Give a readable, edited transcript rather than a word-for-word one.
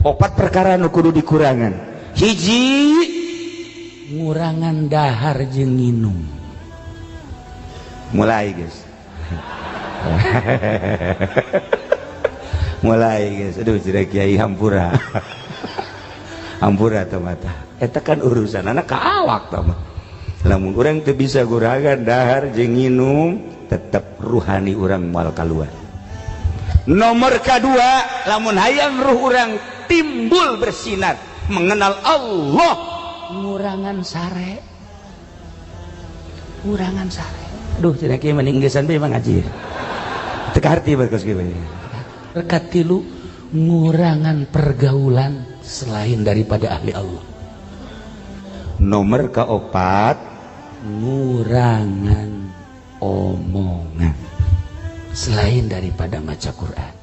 Opat perkara nu kudu dikurangan. Hiji, ngurangan dahar jeung nginum. Mulai guys. Mulai guys. Aduh, tidak kiai hampura. Hampura teh mata. Eta kan urusan anak ka awak tah mah. Lamun urang teu bisa gurangan dahar jeung nginum, tetep ruhani urang moal kaluar. Nomor kedua, lamun hayang ruh urang timbul bersinar mengenal Allah, ngurangan sare. Ngurangan sare. Duh, tidak kieu mending geus bae ngaji. Teu kaharti bagus kieu. Katilu, ngurangan pergaulan selain daripada ahli Allah. Nomor keopat, ngurangan omongan selain daripada maca Quran.